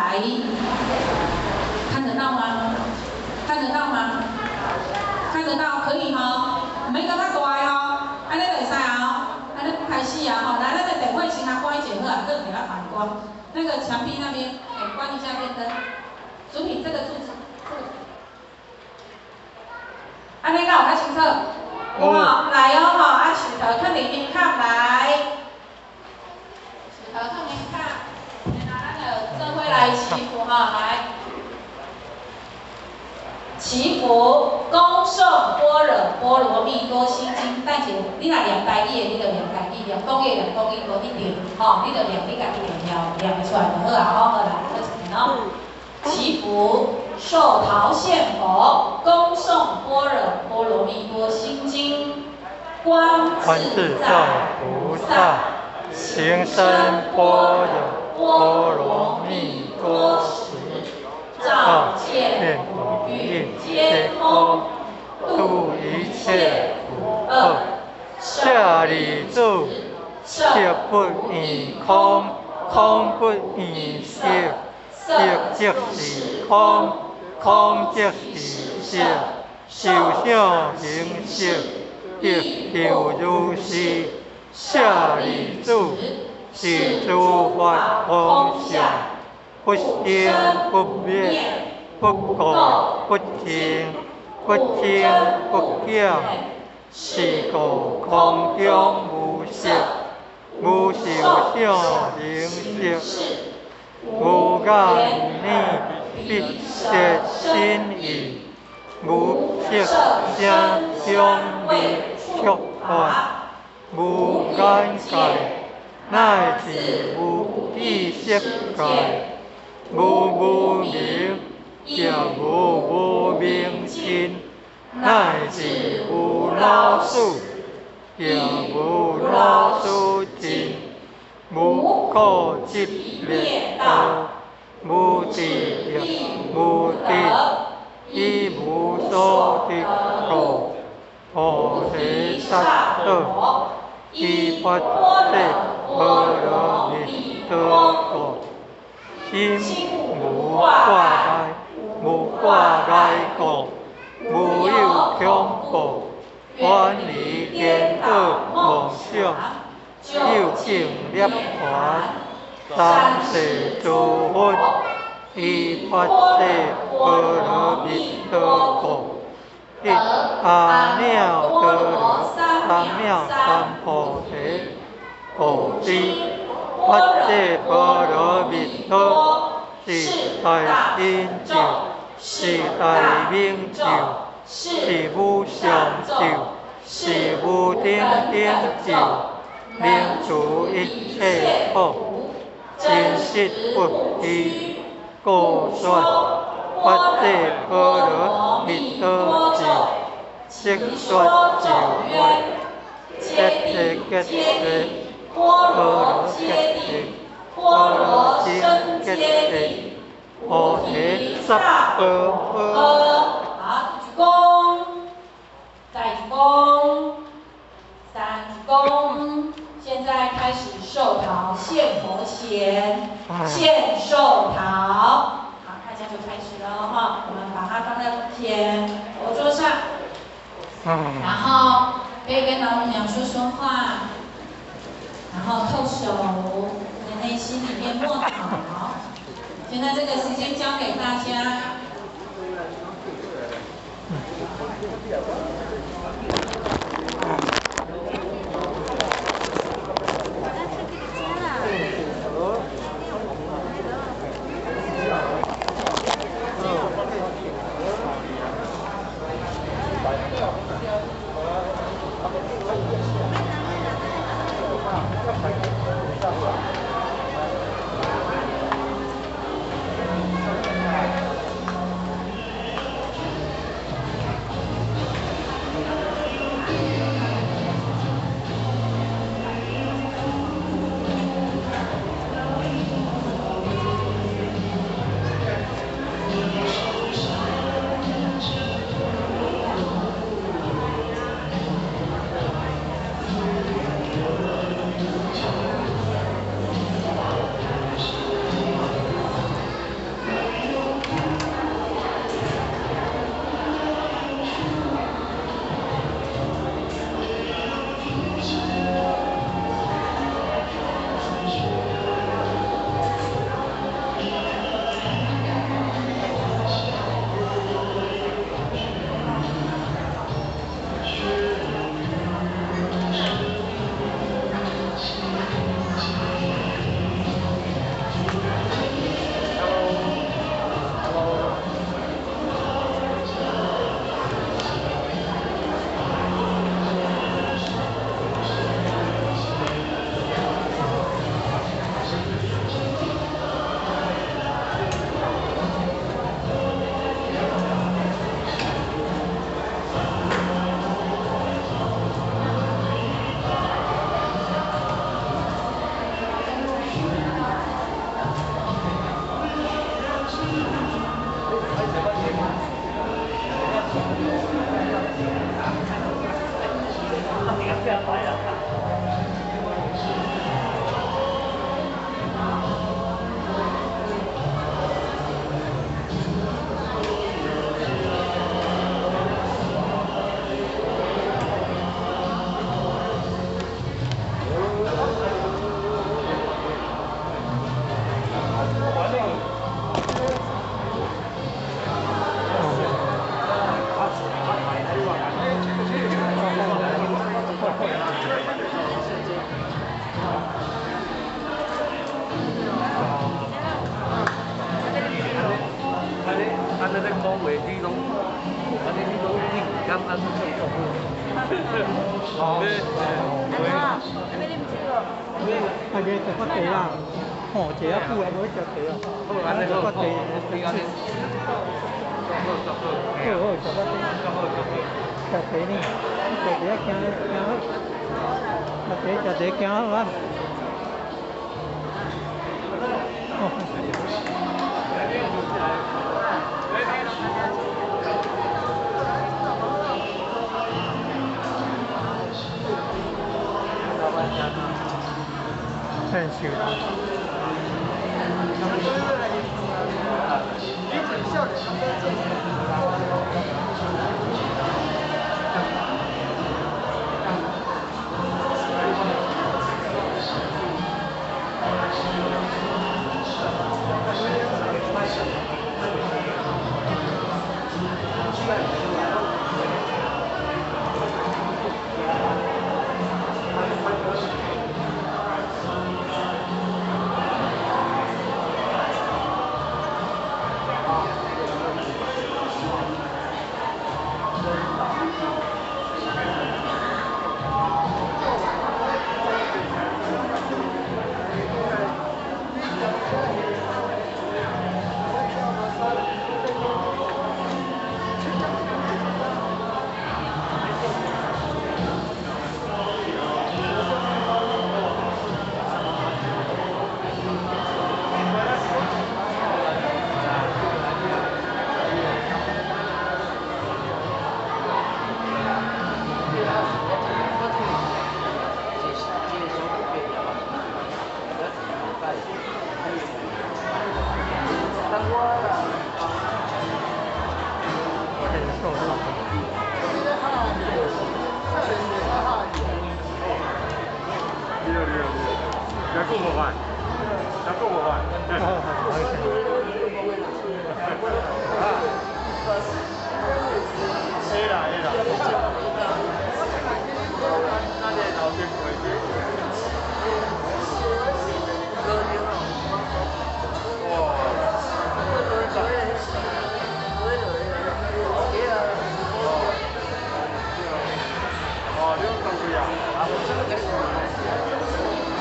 來，看得到嗎？看得到嗎？看得到，可以吼，毋免閣較大吼，按呢就會使啊，按呢開始啊吼，來，咱的電火先來關一下好啊，閣給它反光。那個牆壁那邊，欸，關一下電燈。主體這個柱子，這個，按呢敢有較清楚？有吼，來哦吼，啊樹頭囥佇胸坎來，樹頭囥胸坎，然後咱就做伙來祈福吼，來。祈福，恭誦般若波羅蜜多心經。等下，你若念台語的，你就念台語；念國語，念國語無一定，吼，你就念你家己會曉，念會出來就好啊。吼，好來，閣一遍哦。祈福，壽桃獻佛，恭誦般若波羅蜜多心經，觀自在菩薩行深般若波羅蜜多時，照見五蘊皆空，度一切苦厄。舍利子，色不異空，空不異色，色即是空，空即是色，受想行識，亦復如是。舍利子，是諸法空相，不生不滅，不垢不淨，不增不減。是故空中無色，無受想行識，無眼耳鼻舌身意，無色聲香味觸法，無眼界，乃至無意識界，無無明，亦無無明盡，乃至無老死，亦無老死盡，無苦集滅道，無智亦無得，以無所得故，菩提薩埵，依般若波羅蜜多故，心無掛礙，無掛礙故，無有恐怖，遠離顛倒夢想，究竟涅槃，三世諸佛，依般若波羅蜜多故，得阿耨多羅三藐三菩提果。知般若波羅蜜多是大神咒，是大明咒，是無上咒，是無頂頂咒，能除一切苦，真實不虛。故說般若波羅蜜多咒，悉說咒曰：揭諦揭諦，波羅揭諦，波羅僧揭諦，菩提薩婆訶。好，鞠躬，再鞠躬，三鞠躬。現在開始壽桃獻佛前，獻壽桃。好，大家就開始了哈。我們把它放在前佛桌上，然後可以跟老母娘說說話，然後叩首，在內心裡面默禱。現在這個時間交給大家。哦。啊，你食較茶啦，吼，坐較久啊，無去食茶啊。好，食較茶，好好食較茶，食茶呢，食茶行行好，食茶食茶行好啊。哦。真是。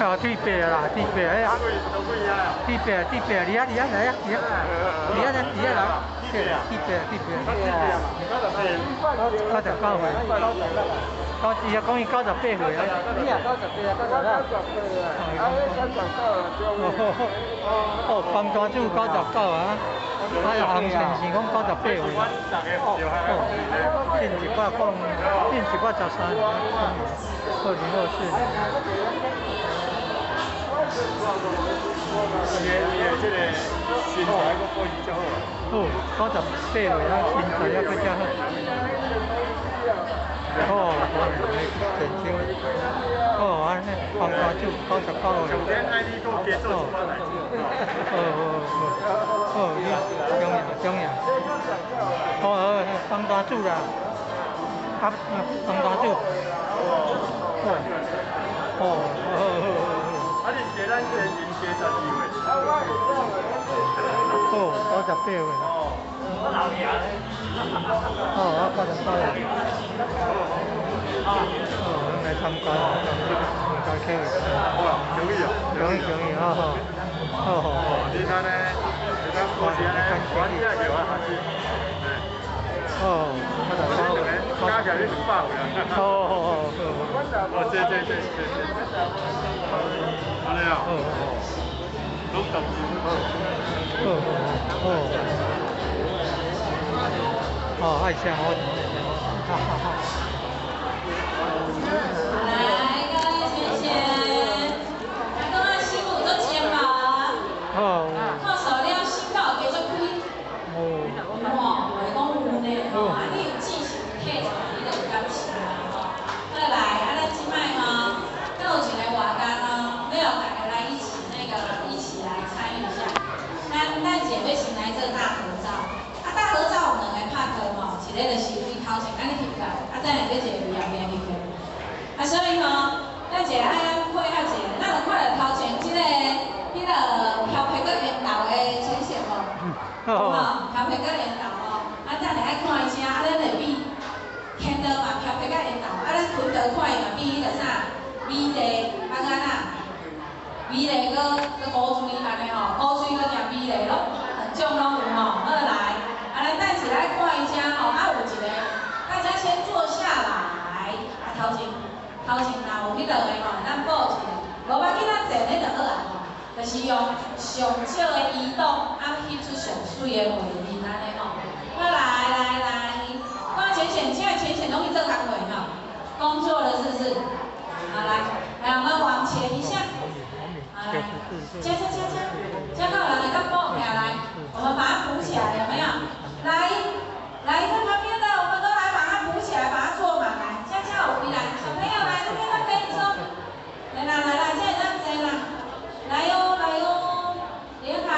啊，铁白啦，铁白，哎呀，铁白，铁白，你啊，你啊，来啊，你啊，你啊，你啊来，铁白，铁白，99岁，九，伊啊讲伊98岁啊，你也98啊，九十啊，啊，99哦，方大祖99啊，啊，洪先生讲98岁，哦，进一摆讲，进113年，2024年。哦，98岁啊，身材还阁遮好。哦，真少。哦，按呢，方大祖99岁。哦哦哦，哦，中样中样。哦哦，方大祖啦，啊，方大祖。哦哦哦哦。啊！你加咱加人加12岁。哦，98岁。哦，我99岁。哦，来参加，参加客。好啊，恭喜啊！恭喜恭喜，好好，好好。你看呢？你看我是呢，我只係叫我下次。哦，我加起來你100歲啊！哦哦哦。哦，這這這這這。安尼啊？哦。攏十二。哦哦。哦，愛聲好，哈哈哈。來，各位先生，來講啊，新婦足尖無？哦。看手了，心口加足開。哦。有吼，有的講有呢吼，啊，你有志是有体出來，你就有感受啊吼。再來，啊，咱這擺吼，閣有一個活動哦，要大家來一起那個一起來參與一下。咱咱姐要先來做大合照，啊，大合照有兩個拍拖吼，一個就是對頭前按呢翕起來，啊，等下閣一個對後面翕起來。啊，所以吼，咱一個愛配合一下，咱就看著頭前這個彼個飄飄閣緣投的呈現無？吼，飄飄閣緣投吼，啊，等下愛看伊聲，啊，咱會比起牽導嘛飄飄甲緣投，啊，咱拳頭看伊嘛比彼個啥美麗，啊安那？美麗閣閣古錐按呢吼，古錐閣誠美麗攏兩種攏有吼。好來，啊咱等一下來看伊遮吼，啊有一個，大家先坐下來，啊頭前頭前若有彼落的吼，咱報一下，無要緊，咱坐咧就好啊吼。就是用上少的移動，啊翕出上媠的畫面按呢吼。好來來來，看淺淺，現在淺淺攏去做工課吼，工作了是不是？好來，來我們往前一下。好來，加加加加，加到人會當補起來，我們把它補起來，有沒有？來，來這旁邊的，我們都來把它補起來，把它坐滿來。加加有回來，小朋友來這邊都可以坐。來啦來啦，這樣子啦，來喲來喲，連涵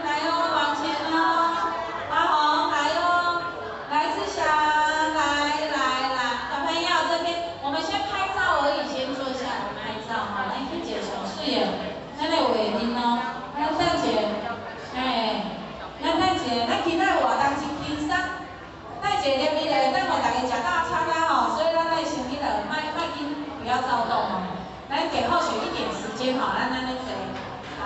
來喲，往前哦，阿紅來喲，來志祥來來來，小朋友這邊我們先拍照而已，先坐下來拍照哈，來去解上媠的，咱的畫面哦，咱等一下，哎，咱等一下，咱今仔活動真輕鬆，等一下入去咧，等予大家食大餐啊吼，所以咱愛先彼落，莫莫緊，不要躁動哦。咱給後學一點時間吼，咱按呢坐。